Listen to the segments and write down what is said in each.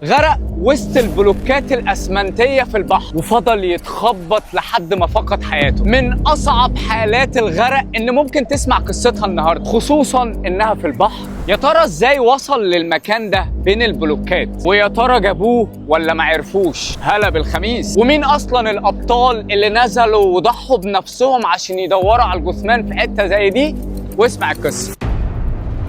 غرق وسط البلوكات الاسمنتيه في البحر وفضل يتخبط لحد ما فقد حياته. من اصعب حالات الغرق ان ممكن تسمع قصتها النهارده، خصوصا انها في البحر. يا ترى ازاي وصل للمكان ده بين البلوكات؟ ويا ترى جابوه ولا ما عرفوش؟ هلا بالخميس. ومين اصلا الابطال اللي نزلوا وضحوا بنفسهم عشان يدوروا على الجثمان في حتة زي دي؟ واسمع القصة.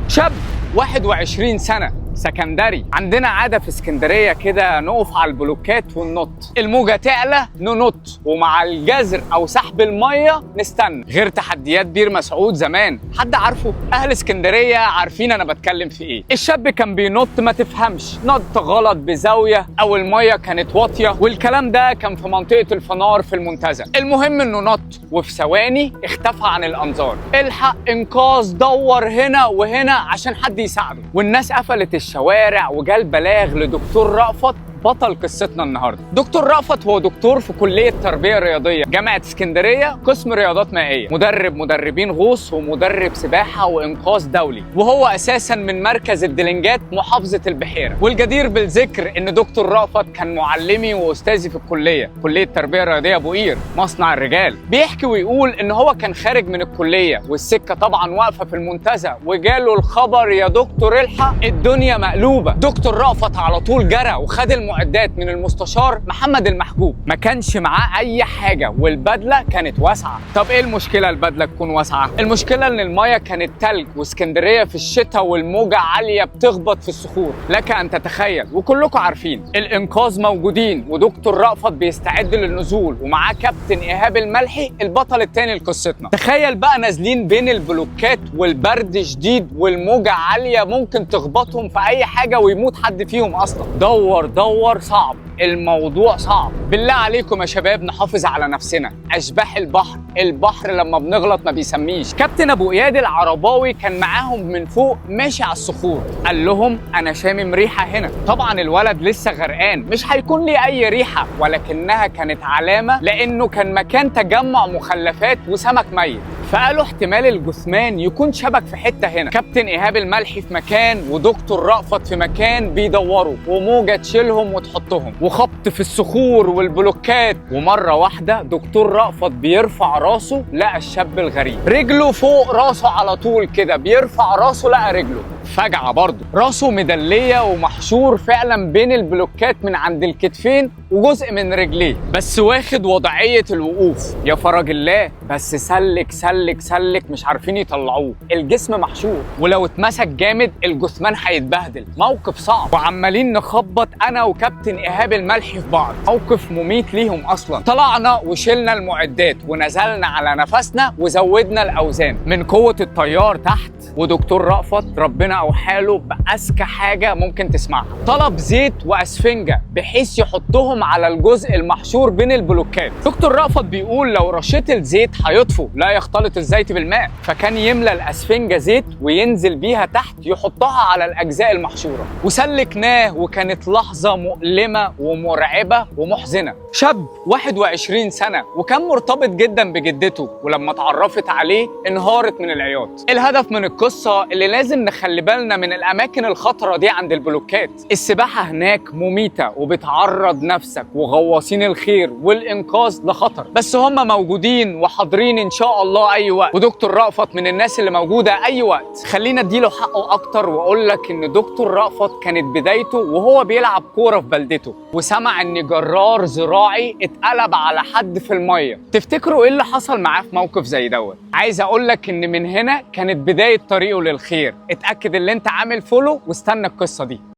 شاب 21 سنة سكندري. عندنا عادة في اسكندرية كده، نقف على البلوكات وننط، الموجة تعلى ننط، ومع الجزر أو سحب المية نستنى. غير تحديات بير مسعود زمان، حد عارفه؟ أهل اسكندرية عارفين أنا بتكلم في إيه. الشاب كان بينط، ما تفهمش، نط غلط بزاوية أو المية كانت واطية، والكلام ده كان في منطقة الفنار في المنتزه. المهم إنه نط وفي ثواني اختفى عن الأنظار. الحق إنقاذ، دور هنا وهنا عشان حد يساعده، والناس قفلت الشوارع. وجال بلاغ لدكتور رأفت بطل قصتنا النهارده. دكتور رأفت هو دكتور في كلية تربية رياضية جامعة اسكندرية، قسم رياضات مائية، مدرب مدربين غوص ومدرب سباحة وإنقاذ دولي، وهو أساسا من مركز الدلنجات محافظة البحيرة. والجدير بالذكر إن دكتور رأفت كان معلمي وأستاذي في الكلية، كلية تربية رياضية أبو قير، مصنع الرجال. بيحكي ويقول إن هو كان خارج من الكلية والسكة طبعا واقفة في المنتزه، وجاله الخبر يا دكتور الحق الدنيا مقلوبة. دكتور رأفت على طول جرى وخد المعدات من المستشار محمد المحجوب، ما كانش معاه اي حاجة والبدله كانت واسعة. طب ايه المشكلة البدلة تكون واسعة؟ المشكلة ان المية كانت تلج، واسكندريه في الشتاء والموجه عالية بتخبط في الصخور، لك ان تتخيل. وكلكم عارفين الانقاذ موجودين، ودكتور رأفت بيستعد للنزول ومعاه كابتن ايهاب الملحي البطل الثاني لقصتنا. تخيل بقى نازلين بين البلوكات والبرد شديد والموجه عالية، ممكن تخبطهم في اي حاجة ويموت حد فيهم اصلا. دور دور، صعب الموضوع، صعب. بالله عليكم يا شباب نحافظ على نفسنا. اشباح البحر، البحر لما بنغلط ما بيسميش. كابتن ابو اياد العرباوي كان معاهم من فوق ماشي على الصخور، قال لهم انا شامم ريحه هنا. طبعا الولد لسه غرقان، مش هيكون ليه اي ريحه، ولكنها كانت علامة لانه كان مكان تجمع مخلفات وسمك ميت، فقالوا احتمال الجثمان يكون شبك في حتة هنا. كابتن ايهاب الملحي في مكان ودكتور رأفت في مكان بيدوروا، وموجه تشيلهم وتحطهم، وخبط في الصخور والبلوكات. ومرة واحدة دكتور رأفت بيرفع راسه لقى الشاب الغريب رجله فوق راسه على طول كده، بيرفع راسه لقى رجله فجعه برضه، راسه مدليه ومحشور فعلا بين البلوكات من عند الكتفين وجزء من رجليه، بس واخد وضعية الوقوف. يا فرج الله، بس سلك سلك سلك مش عارفين يطلعوه، الجسم محشور ولو اتمسك جامد الجثمان هيتبهدل. موقف صعب، وعمالين نخبط انا وكابتن ايهاب الملحي في بعض، موقف مميت ليهم اصلا. طلعنا وشلنا المعدات ونزلنا على نفسنا وزودنا الاوزان من قوة التيار تحت. ودكتور رأفت ربنا اوحاله باذكى حاجة ممكن تسمعها، طلب زيت واسفنجه بحيث يحطهم على الجزء المحشور بين البلوكات. دكتور رأفت بيقول لو رشيت الزيت هيطفو، لا يختلط الزيت بالماء، فكان يملى الاسفنجه زيت وينزل بيها تحت يحطها على الاجزاء المحشوره. وسلكناه، وكانت لحظة مؤلمة ومرعبه ومحزنه. شاب 21 سنة وكان مرتبط جدا بجدته، ولما اتعرفت عليه انهارت من العياط. الهدف من القصة اللي لازم نخلي بالنا من الاماكن الخطرة دي عند البلوكات. السباحة هناك مميته وبتعرض نفسك وغواصين الخير والانقاذ لخطر، بس هم موجودين وحاضرين ان شاء الله اي وقت. ودكتور رأفت من الناس اللي موجودة اي وقت. خلينا اديله حقه اكتر واقول لك ان دكتور رأفت كانت بدايته وهو بيلعب كورة في بلدته، وسمع ان جرار زراعي اتقلب على حد في المية. تفتكروا ايه اللي حصل معاه في موقف زي دوت؟ عايز اقول لك ان من هنا كانت بداية طريقه للخير. اتاكد ان انت عامل follow واستنى القصة دي.